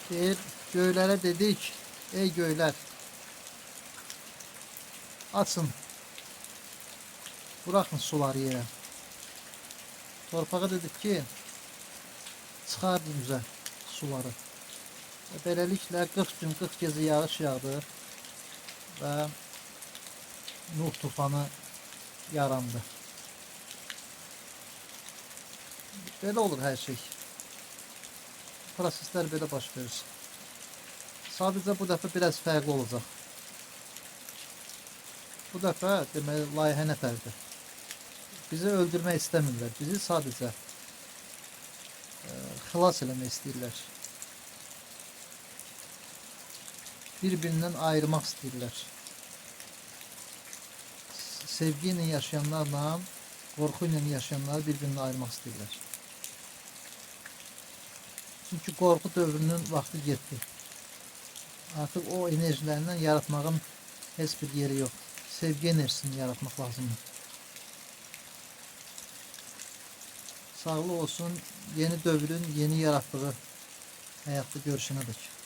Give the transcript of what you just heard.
Deyir, göylərə dedik, ey göylər, açın, buraxın suları yerə. Torpağa dedik ki, çıxardın üzə suları. Və beləliklə 40 gün 40 gecə yağış yağdı və Nuh tufanı yarandı. Belə olur hər şey. Proseslər belə baş verir. Sadəcə bu dəfə biraz fərqli olacaq. Bu dəfə deməli layihə nətərdir? Bizi öldürmək istəmirlər. Bizi sadəcə xilas eləmək istəyirlər. Bir-birindən ayırmaq istəyirlər. Sevgi ilə yaşayanlarla qorxu ilə yaşayanları bir-birindən ayırmaq istəyirlər. Çünki qorxu dövrünün vaxtı getdi. Artıq o enerjilərlə yaratmağın heç bir yeri yoxdur. Sevgi enerjisini yaratmaq lazımdır. Sağlıq olsun. Yeni dövrün yeni yaratdığı həyatda görüşənə dək.